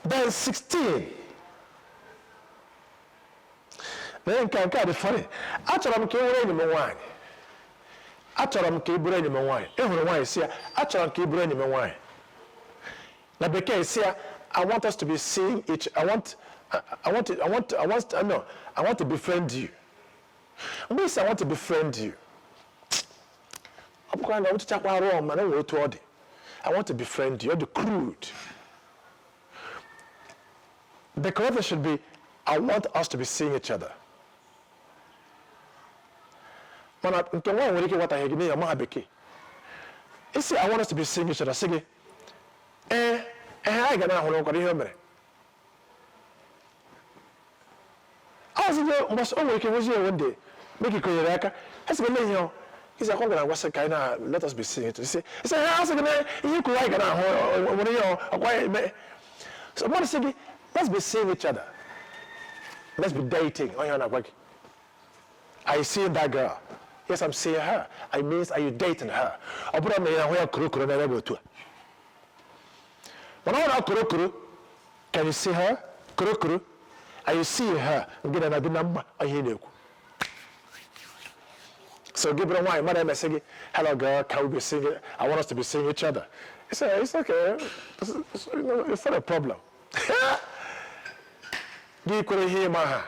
Then 16. Na nke a dị funny. Achọrọ m ka ị bụrụ enyi m nwaanyị. Achọrọ m ka ị bụrụ enyi m nwaanyị. Ị hụrụ nwaanyị, sị ya, "Achọrọ m ka ị bụrụ enyi m nwaanyị." Na bekee, sị ya, "I want us to be seeing each I want I want to, I want I want no I want to befriend you." Mgbe ị sị, "I want to befriend you," ọ bụkwa na ọchịchakwa arụ, mana enwere otu ọ dị. "I want to befriend you," ọ dị crude. The correct should be, "I want us to be seeing each other." Mana nke nwa nwere ike ịghọtahie gị n'ihi ọmaha bekee. Ị sị, "I want us to be seeing each other," sị gị, "Ee, ee, anyị ga na-ahụrụ." Nkwado ihe o mere ọzọ mgbasa, o nwere ike nwezi ewe ndị meke konyere aka ha sị gị lee ihe ọ isi akwa gara agwasị ka anyị na let us be seeing each other. Isi ha asị gị na ihe kwuru anyị ga na-ahụ, o nwere ihe ọkwa eme. So mmadụ sị gị, "Let's be seeing each other, let's be dating," onye ọ na-agwa gị, "Are you seeing that girl?" "Yes, I'm seeing her." I means, are you dating her? Ọ bụrụ na ị na-ahụ ya korokoro n'ebe bụ otu a, mana ọ na korokoro, can you see her? Korokoro, are you seeing her? Gị na na-adị na mma, ihe ị na-ekwu. So gị bụrụ nwaanyị, mmadụ emesị gị, "Hello girl, can we be seeing? I want us to be seeing each other." It's okay, it's not a problem. Gị kwere ihe ịma ha.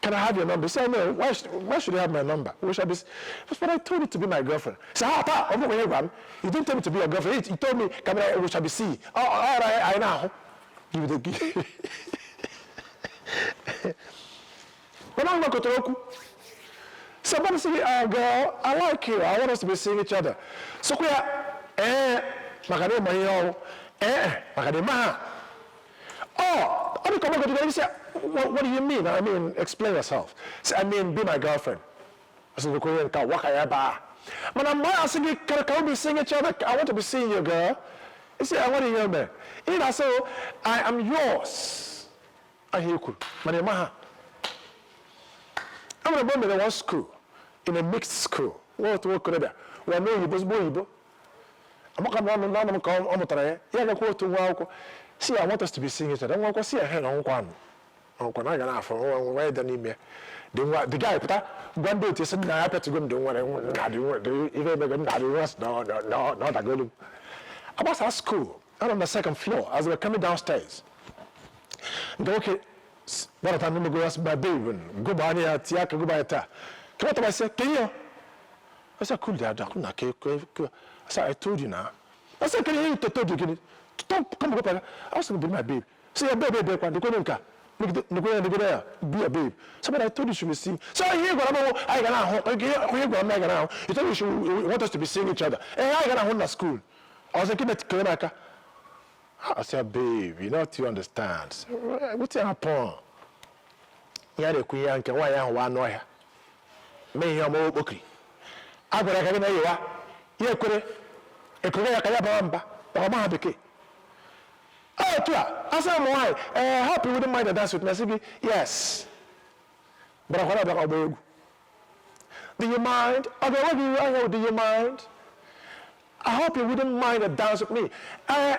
"Can I have your number?" Say, "No, why should you have my number? We shall be." "But I told you to be my girlfriend." Say, "Ah, ta, oh, you didn't tell me to be your girlfriend. You told me, come here, we shall be see." Oh, all right, I know. Give the gift. But I'm not going to. Somebody say, "Oh, girl, I like you. I want us to be seeing each other." So, we are, maka na ịma ihe ọrụ, maka na ịma ha. Oh, ọ dị ka ọgbakọ dị, say, "What do you mean?" "I mean, explain yourself." Say, "I mean, be my girlfriend." Sị gị nke a waka ya baa. Mana mgbe a sị gị, can we be seeing each other? I want to be seeing you, girl. You say, "I want to hear me." Ị na-asị, "I am yours." Ahịa ekwuru, mana ịma ha. Enwere mgbe o mere one school, in a mixed school, nwa otu nwokorobịa, nwa n'oyibo, ezigbo oyibo. Amaka m n'ọnụ n'ọnụ m ka ọ mụtara ya. Ya gakwa otu nwa akwụkwọ si ya, "I want us to be seeing each other." Nwa akwụkwọ si ya, he na nkwa nụ nkwa na aga na-afọ nwa nwa ya dị n'ime ya. Dị nwa the guy pụta gwa ndị otu esi nna ya apịatụgo m dị nwere nna dị nwa dị ife emego nna dị nwa sị na na ọ dagolu m. Agbasa school out on the second floor, as they were coming downstairs, nke nwoke gbadata n'ime go ya, "My babe," gụba anya ya, tie aka gụba ya taa ka nwata gbasịa ke ihe. I said, "Cool down, na ke ke ke." I said, "I told you now." I said, "Can you told you gini? Don't come go. I was going to be my babe." "Say, your babe, babe, babe, babe, nka. Niko niko ya, be a babe." "So, but I told you should be seeing." So here go I gonna here go I gonna. "You told me you should you want us to be seeing each other." I gonna na school. I was like, "Kene." I said, "Babe, you know you understand. What happen?" Ya na-ekwu ihe nke nwaanyị ahụ wa anụ ọhịa. Mee ihe ọma okpokiri. A gwara ya ka gị na-eyiwa ya ekwere ekwere ya ka ya bawa mba maka ọma ha bekee. Otu a asị ụmụ nwaanyị, ee, "Hope you wouldn't mind a dance with me." Asị gị, "Yes," barakwara abịa ọgba egwu. "Do you mind?" Ọ ga-enwe gị iwe anya. "Do you mind? I hope you wouldn't mind a dance with me." Ee,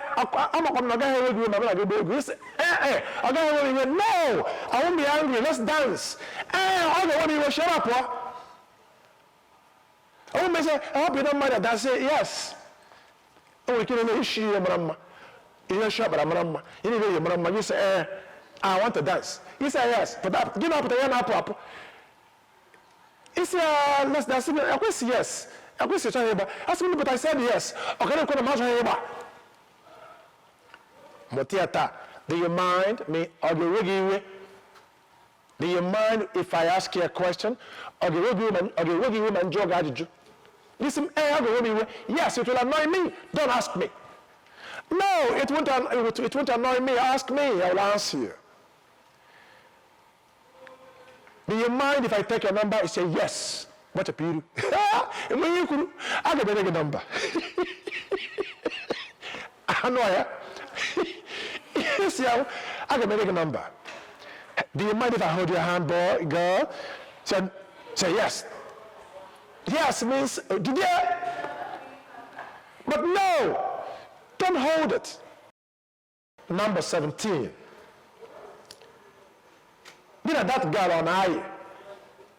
amakwa m na ọ gaghị enwe gị iwe ma m na gị gba egwu. Isi, ee, ọ gaghị enwe m iwe. "No, I won't be angry. Let's dance." Ee, ọ ga-enwe m iwe. Shut up, pụọ. I won't say, "I hope you don't mind a dance." Say, "Yes." O nwere ike na isi ihe mara mma. Ihe shi ọkpara mara mma. Ihe niile yi mara mma. Gị sị, "Ee, I want to dance." You say yes. Pụta, gị na-apụta ya na-apụ apụ. Isi ya, "Let's dance." Ekwesị yes. Ekwesị chọghị ịgba. Asị m, "But I said yes." Ọ gara ekwe na m achọghị ịgba. Mụta ya taa. "Do you mind me?" Ọ ga-ewe gị iwe? "Do you mind if I ask you a question?" Ọ ga-ewe gị iwe ma ọ ga-ewe gị iwe ma m jụọ gị ajụjụ? Gị sị m, "Ee, ọ ga-ewe m iwe." "Yes, it will annoy me. Don't ask me." "No, it won't annoy me. Ask me, I will answer you." "Do you mind if I take your number?" You say yes. Gbachapụ iru. Enwe ihe kwuru, a ga-enye gị nọmba. Anụ ya. Isi ahụ, a ga-enye gị nọmba. "Do you mind if I hold your hand, boy, girl?" Say yes. Yes means, did you? But no. Don't hold it. Number 17. Gị na that girl ọ na-ayị?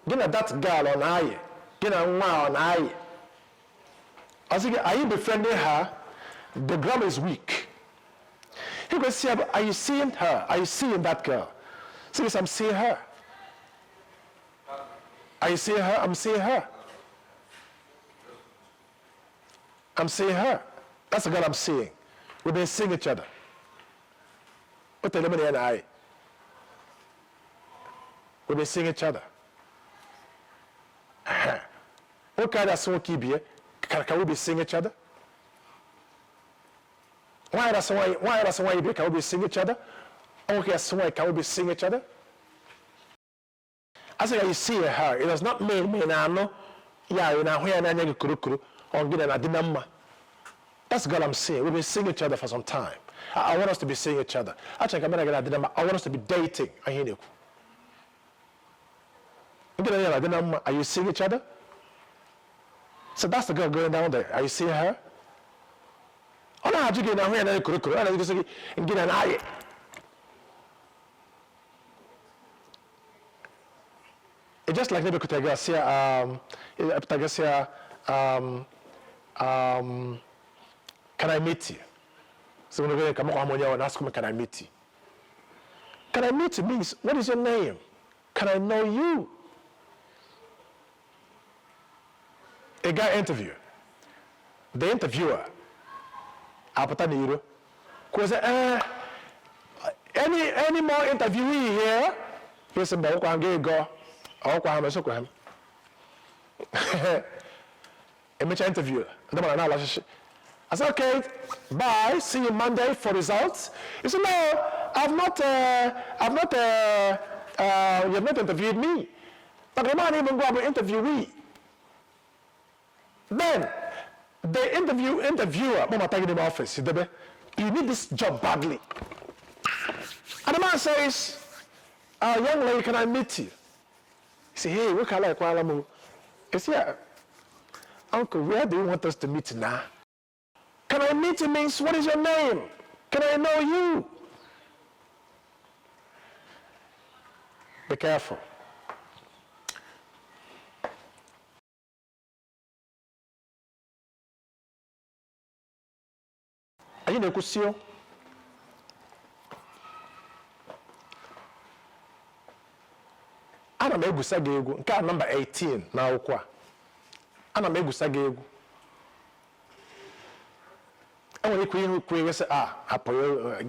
Gị na that girl ọ na-ayị? Gị na nwa a ọ na-ayị? Ọ sị gị, are you befriending her? The grammar is weak. He goes, see, are you seeing her? Are you seeing that girl? Sị, yes, I'm seeing her. Are you seeing her? I'm seeing her. I'm seeing her. That's the girl I'm seeing. We've been seeing each other. O tere m na ya na-ayị. We've been seeing each other. Nwoke a na-asị nwoke ibe ya, can we be seeing each other? Nwaanyị na-asị nwaanyị, nwaanyị na-asị nwaanyị ibe ya, can we be seeing each other? Nwoke asị nwaanyị, can we be seeing each other? A sị you see her, it does not mean ma ị na-anụ ya, ị na-ahụ ya n'anya gị kurukuru, ọ gị na na-adị na mma. That's the girl I'm seeing. We've been seeing each other for some time. I want us to be seeing each other. Achọrọ ka mụ na gị na-adị na mma. I want us to be dating. Ihe ị na-ekwu. Gị na ya na-adị na mma. Are you seeing each other? So that's the girl going down there. Are you seeing her? Ọ na-ajụ gị na ahụ ya n'anya kurukuru. Ọ na-egosi gị gị na na-ayị. It's just like maybe kutaga sia, can I meet you? So when we come and ask me, can I meet you? Can I meet you means, what is your name? Can I know you? A guy interview. The interviewer, apụta n'iro, kwuo sị, any more interviewee here? He sị, mba, ọkwa m gị gọọ, ọkwa ha mesokwa ha. Emecha interview, ndị mmadụ na-ala. I said, okay, bye, see you Monday for results. He said, no, I've not, you have not interviewed me. But the man even go up and interviewee. Then, the interviewer, Mama taking him office, he said, you need this job badly. And the man says, young lady, can I meet you? He said, hey, what can I like? He said, uncle, where do you want us to meet now? Can I meet you means, what is your name? Can I know you? Be careful. Anyị na-ekwusi o. Ana m egwusa gị egwu. Nke a nọmba 18 n'akwụkwọ a. Ana m egwusa gị egwu. Enwere ike ihe ukwu ewesị a hapụ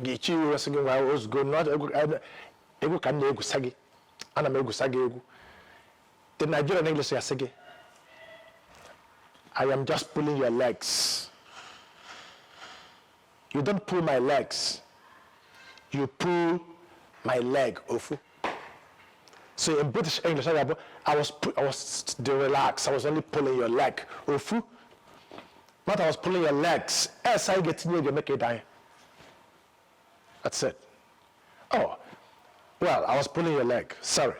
gị chi iwesị gị nwa ozugbo egwu ka m na-egwusa gị. Ana m egwusa gị egwu. The Nigerian English ga-asị gị, I am just pulling your legs. You don't pull my legs. You pull my leg, ofu. So in British English, I was relaxed. I was only pulling your leg, ofu. Not I was pulling your legs. S I get near you make it die. That's it. Oh, well, I was pulling your leg. Sorry.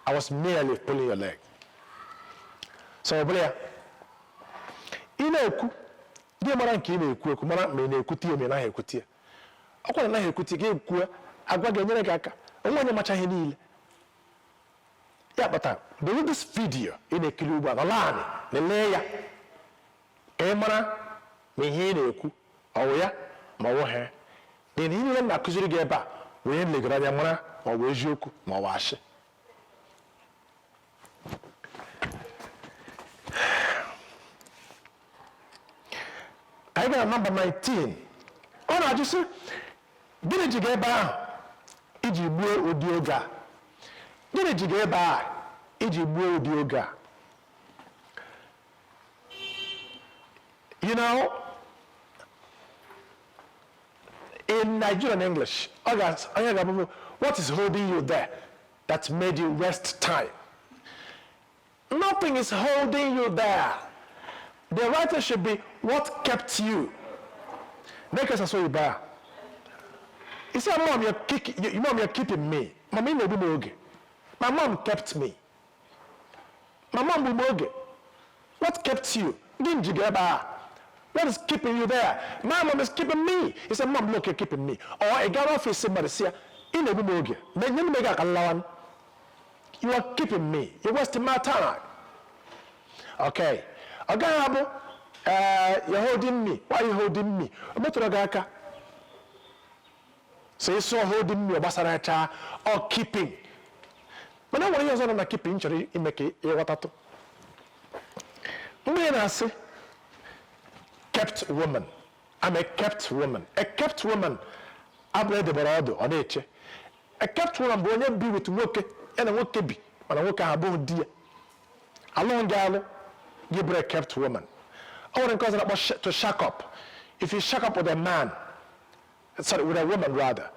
I was merely pulling your leg. So, ọ ị na-ekwu, gị mara nke ị na-ekwu ekwu, mara ma ị na-ekwute ya ma ị naghị ekwute ya. Ọkwa na naghị ekwute gị ekwuo, agwa ga-enyere gị aka. Onwe onye macha ihe niile. Ya kpatara, download this video ị na-ekiri ugbu a, nọla anị, lelee ya ka ị mara ma ihe ị na-ekwu ọ wụ ya ma ọ wụghị. N'ihi na ihe niile m na-akụziri gị ebe a bụ ihe m legoro anya mara ma ọ bụ eziokwu ma ọ bụ ashị. Anyị gara nọmba 19. Ọ na-ajụ sị, gịnị ji gị ebe ahụ iji gbuo ụdị oge a? Gịnị ji gị ebe a iji gbuo ụdị oge a? You know, in Nigerian English, onye ga-abụ, what is holding you there that made you waste time? Nothing is holding you there. The writer should be, what kept you? Make us so you. He said, Mom, Mom, you're keeping me. Mom, ị na-egbu m oge. My mom kept me. My mom bụ m oge. What kept you? Gịnị ji gị ebe a? What is keeping you there? My mom is keeping me. He said, "Mom, look, you're keeping me." Or ị gara ọfịs mmadụ, sị ya, "Ị na-egbu m oge. Ma nye m ego a ka m lawa." You are keeping me. You're wasting my time. Okay. Ọ gaghị abụ, "You're holding me." Why are you holding me? O metụrụ gị aka. So ịsụ "holding me", ọ gbasara chaa ọ keeping. Mana e nwere ihe ọzọ nọ na keeping m chọrọ ime ka ịghọtatụ. Mgbe ị na-asị "kept woman", I'm a kept woman. A kept woman abụrụ edebere ọdụ ọ na-eche. A kept woman bụ onye bi with nwoke, ya na nwoke bi, mana nwoke ahụ abụghị di ya. Alụghị gị alụ, gị bụrụ a kept woman. O nwere nke ọzọ na-akpọ to shack up. If you shack up with a man, sorry, with a woman rather,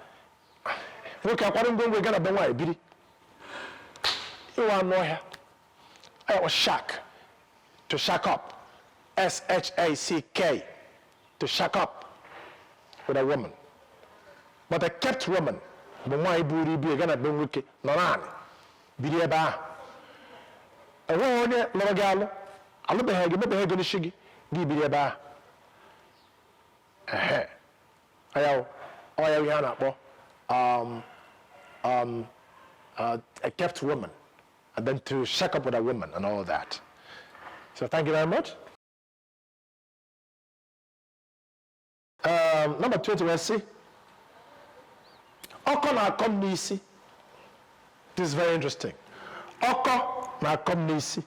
nwoke akwado ngwongwo gaa na be nwaanyị biri, ịwa anụ ọhịa. Ayakpọ shack, to shack up, shack, to shack up with a woman. But a kept woman bụ nwaanyị buru ibu gaa na be nwoke nọ naanị biri ebe ahụ. Enweghị onye lụrụ gị alụ, alụbeghị gị, mebeghị ego n'isi gị, gị biri ebe ahụ. Ehe, ọya ọya, ihe a na-akpọ a kept woman, and then to shack up with a woman and all that. So thank you very much. Number 20 wee sị, "Ọkọ na-akọ m n'isi." This is very interesting. Ọkọ na-akọ m n'isi.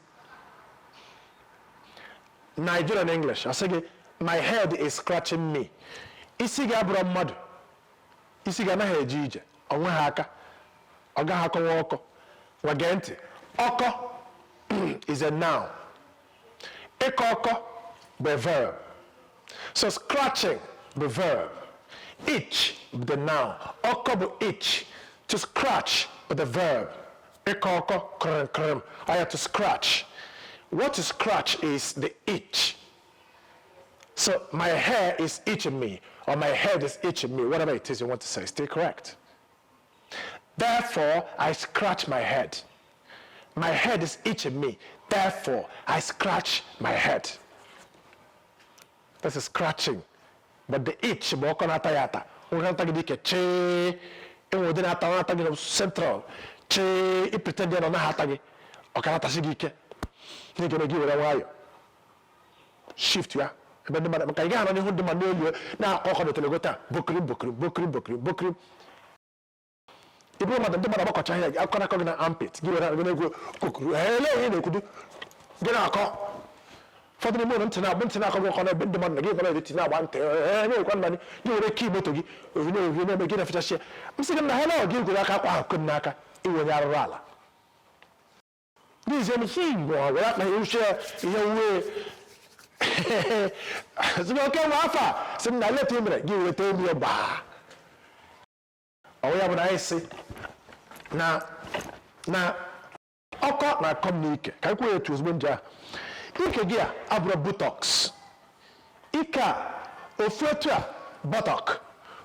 Nigerian English, asị gị, "My head is scratching me." Isi gị abụrụ mmadụ. Isi gị anaghị eje ije, ọ nweghị aka, ọ gaghị akọwa ọkọ. Gwa, gee ntị. Ọkọ is a noun. Ịkọ ọkọ bụ a verb. So scratching the verb. Itch bụ the noun. Ọkọ bụ itch. To scratch bụ the verb. Ịkọ ọkọ krm krm. I have to scratch. What to scratch is the itch. So my hair is itching me, or my head is itching me, whatever it is you want to say, stay correct. Therefore, I scratch my head. My head is itching me. Therefore, I scratch my head. This is scratching. But the itch bụ ọkọ na-ata ya ata. Nwoke na-ata gị dike chee. Enwe ụdị na-ata na-ata gị na central. Chee, i pretend ya na ọ naghị ata gị. Ọ ka na-atasi gị ike. Ihe ga-eme gị were nwayọ. Shift ya. Ebe ndị mmadụ, maka ị gaghị anọ n'ihu ndị mmadụ n'elu na-akọ ọkọ n'otologo taa. Bokiri bokiri bokiri bokiri bokiri. Ị bụrụ mmadụ, ndị mmadụ agbakọcha ihe akọ na-akọ gị na armpit, gị were gị na-ekwu kokuru ele ihe na-ekwudu gị na-akọ. Ụfọdụ n'ime ụlọ ntị na-agba ntị na-akọ gị ọkọ n'ebe ndị mmadụ na gị gwara eti na-agba ntị ee na-ekwa mmadụ gị were kii moto gị ovi na-ovi na-eme gị na-efechasị ya. M sị gị na ha gị gwere aka akwa ahụ m n'aka iwe onye arụrụ ala n'izie m si mụọ were akpa ya uche ihe uwe sị gị oke nwa afọ a sị m na leta mere gị weta elu ya gbaa. Ọ ya bụ na anyị sị na ọkọ na-akọ m n'ike ka anyị kwuo etu ozugbo nje ahụ ike gị a abụrụ buttocks. Ike a ofu etu a buttock,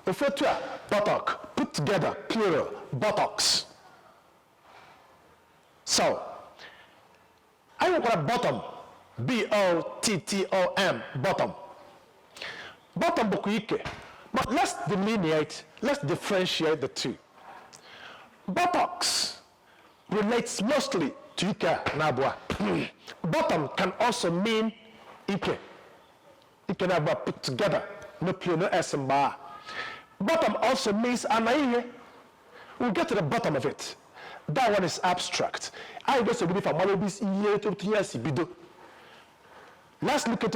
ofu etu a buttock, put together plural buttocks. So anyị nwekwara bottom, bottom, bottom. Bottom bụkwa ike, but let's delineate, let's differentiate the two. Buttocks relates mostly to ike na abụọ. Bottom can also mean ike, ike na abụọ put together, no plural, no s mgbe a. Bottom also means ana ihe. We'll get to the bottom of it. That one is abstract. Anyị ga-esogide ife amara ebe ihe otu ihe si bido. Let's look at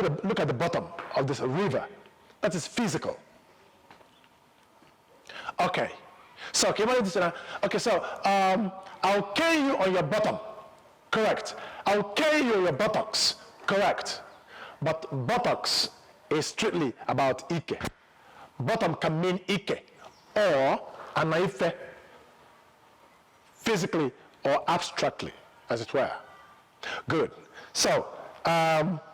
the bottom of this river. That is physical. Okay, so okay, what is it? Okay, so I'll carry you on your bottom. Correct. I'll carry you on your buttocks. Correct. But buttocks is strictly about ike. Bottom can mean ike or anaife, physically or abstractly, as it were. Good. So,